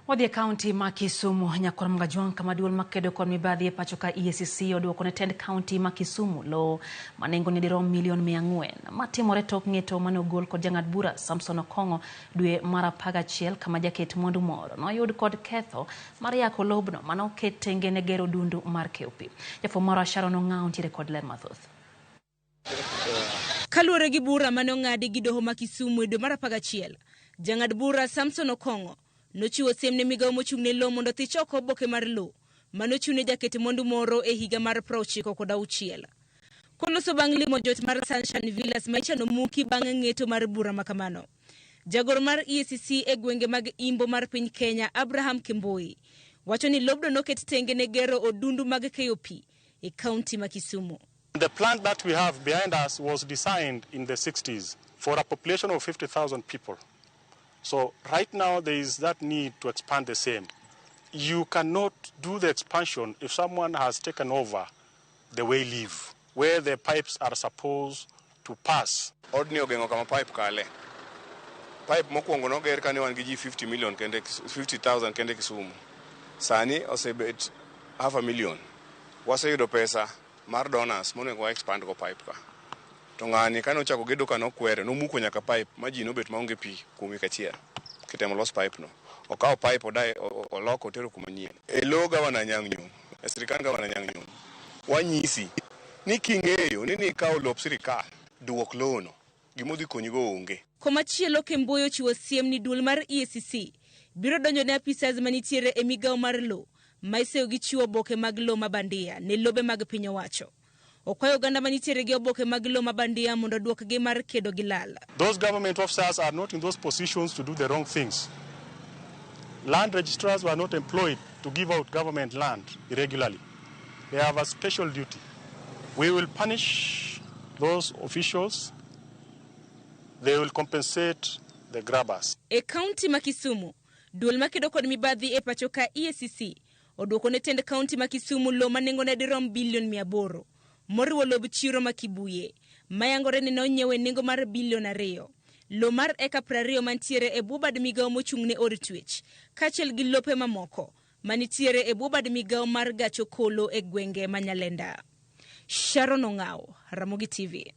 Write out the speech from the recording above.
Wadhi e kaunti ma Kisumu, Nyakwar Mgajwang' kama duol makedo kod mibadhi e pacho ka EACC oduoko ne tend kaunti ma Kisumu lowo ma nengone dirom milion 400. Matimore tok ng'eto mane ogol kod jang'ad bura Samson Okong'o dwe mar 11 kama jaket mwandu moro noyud kod ketho mar yako lobno mane oket tenge ne gero dundu mar keyo pi. Jafwambo marwa Sharon Ong'awo ntiere kod ler mathoth. Kaluwore gi bura mane ong'adi gi doho ma Kisumu e dwe mar 11, jang'ad bura Samson Okong'o nochiwo siem ne migawo mochung' ne lowo mondo othich oko oboke mar lowo mane ochiw ne jaket mwandu moro e higa mar 96. Koloso bang' limo jot mar Sunshine Villas ma ichano muki bang' ng'eto mar bura ma kamano. Jagoro mar EACC e gwenge mag Imbo mar piny Kenya, Abraham Kemboi, wacho ni lobno noket tenge ne gero odundu mag keyo pi e kaunti ma Kisumu. The plant that we have behind us was designed in the 60s for a population of 50,000 people. So right now there is that need to expand the same. You cannot do the expansion if someone has taken over the way live, where the pipes are supposed to pass. Odni ogeng'o kama pipe kale. Pipe mokwongo noger kane wan gi ji 50 million kende 50,000 kende Kisumu. Sani osebet half a million. Waseyudo pesa mar donors monego wa expand go pipe ka. To ng'ani kane ochako gedo ka nokwere, nomuko nyaka pipe ma ji nobet maonge pi kuom wik achiel kitemo los pipe no. Okawo pipe odaye oloko otero kuma nyien. E lo gavana Anyang' Nyong'o, e sirikand gavana Anyang' Nyong'o, wanyisi ni king'eyo ni nikawo lop sirikal, duok lowo no. Gima odhi konyigo onge. Komachielo Kemboi ochiwo siem ni duol mar EACC biro donjo ne apisas manitiere e migawo mar lowo ma iseyo gi chiwo oboke mag lowo ma bandia ne lobe mag piny owacho. Okwayo oganda manitiere gi oboke mag lowo ma bandia mondo oduokgi mar kedo gi lal. Those government officers are not in those positions to do the wrong things. Land registrars were not employed to give out government land irregularly. They have a special duty. We will punish those officials. They will compensate the grabbers. E kaunti ma Kisumu, duol makedo kod mibadhi e pacho ka EACC oduoko ne tend kaunti ma Kisumu lowo ma nengone dirom bilion 800, moriwo lob chiro ma Kibuye, mayangore ni nonyiew e nengo mar bilion 2, lowo mar eka 20 mantiere e bwo bad migawo mochung' ne od twech, kaachiel gi lope mamoko manitiere e bwo bad migawo mar gach okolo e gwenge ma Nyalenda. Sharon Ong'awo, Ramogi TV.